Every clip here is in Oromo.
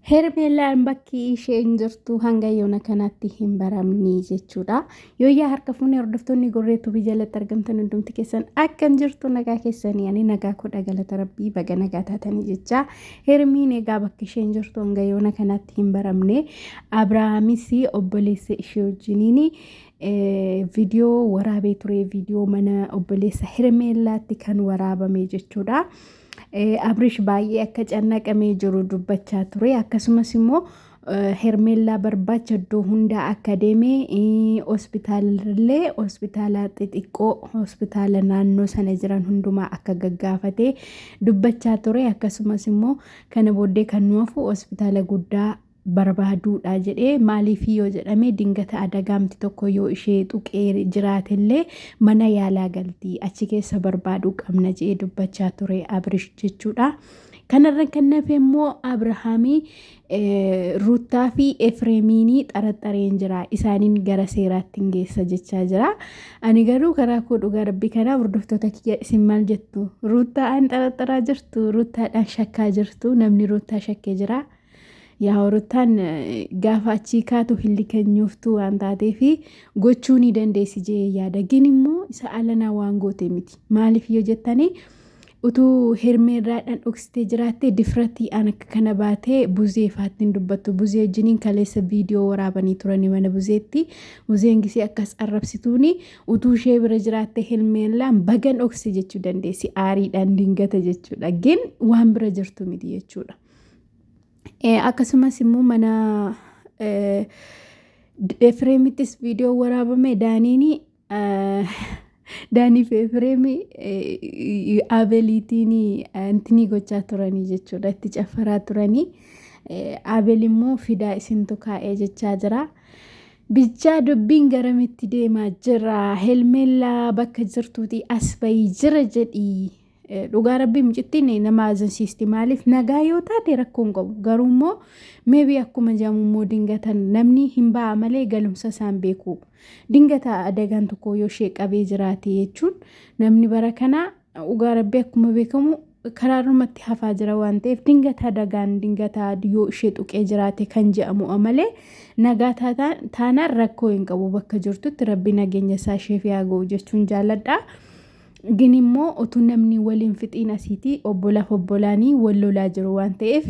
Hermeellaan bakki isheen jirtu hanga yoona kanatti hin baramne jechuudha. Yooyyaa harka fuunee hordoftoonni Gorree Tuubii jalatti argamtan hundumti keessan akkam jirtu nagaa keessanii ani nagaa kodha galata rabbii baga nagaa taatanii jecha. Hermiin egaa bakki isheen jirtu hanga yoona kanatti hin baramne. Abrahaamis obboleessa ishee wajjiniin viidiyoo waraabee ture viidiyoo mana obboleessa Hermeellaatti kan waraabame jechuudha. Abrish baay'ee akka cannaqamee jiru dubbachaa ture. Akkasumas immoo Hermeellaa barbaacha iddoo hundaa akka deeme hospitaalallee hospitaala xixiqqoo hospitaala naannoo sana jiran hundumaa akka gaggaafate dubbachaa ture. Akkasumas immoo kana booddee kan nu hafu hospitaala guddaa barbaaduudha jedhee maaliif yoo jedhame dingata adagaamti tokko yoo ishee tuqee jiraatellee mana yaalaa galti achi keessa barbaaduu qabna jedhee dubbachaa ture Abrish jechuudha. Kanarra kan nafe immoo Abrahaamii Ruuttaa fi Efreemiinii xaraxareen jira isaaniin gara seeraatti hin geessa jechaa jira. Ani garuu karaa koo dhugaa rabbii kanaa hordoftoota kiyya isin maal jettu? Ruuttaadhaan xaraxaraa jirtu Ruuttaadhaan shakkaa jirtu namni Ruuttaa shakkee jira. Yaa Ruttaan gaafa achii kaatu hillikanyuuftuu waan taateef gochuu ni dandeessi jee yaada. Gin immoo isa alanaa waan goote miti. Maaliif yoo jettanii utuu hermeerraadhaan dhoksitee jiraatte difratii aan akka kana baatee buzee faatti hin dubbattu. Buzee wajjiniin kaleessa viidiyoo waraabanii turanii mana buzeetti. Buzeen gisee akkas arrabsituuni utuu ishee bira jiraatte hermeellaan bagan dhokse jechuu dandeessi. Aariidhaan dingata jechuudha. Gin waan bira jirtu miti jechuudha. Akkasumas immoo mana Efreemittis viidiyoo waraabame Daaniin Daanii fi Efreemi Abeliitiin intinii gochaa turanii jechuudha itti caffaraa turanii. Abel immoo fidaa isintu kaa'ee jechaa jira. Bichaa dubbiin garamitti deemaa jira? Helmeellaa bakka jirtuuti as bahii jira jedhii. Dhugaa rabbii mucittiin nama azansiisti maaliif nagaa yoo taate rakkoo hin qabu garuu immoo meebii akkuma jedhamu immoo dingatan namni hin ba'a malee galumsa isaan beeku dingata adagaan tokko yoo ishee qabee jiraate jechuun namni bara kana dhugaa rabbii akkuma beekamu karaarumatti hafaa jira waan ta'eef dingata adagaan dingata yoo ishee tuqee jiraate kan jedhamu malee nagaa taanaan rakkoo hin qabu bakka jirtutti rabbi nageenya isaa isheef yaa ga'u jechuun jaalladha. Gin immoo utuu namni wal hin fixiin asiitii obbolaaf obbolaanii wal lolaa jiru waan ta'eef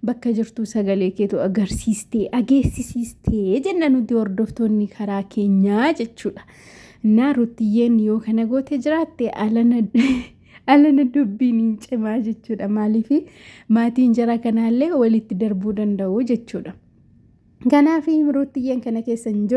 bakka jirtuu sagalee keetu agarsiistee ageessisiistee jenna nuti hordoftoonni karaa keenyaa jechuudha. Innaa Ruttiyyeen yoo kana goote jiraatte alana alana dubbiin hin cimaa jechuudha. Maaliif maatiin jara kanaallee walitti darbuu danda'u jechuudha. Kanaaf Ruttiyyeen kana keessa hin jiru.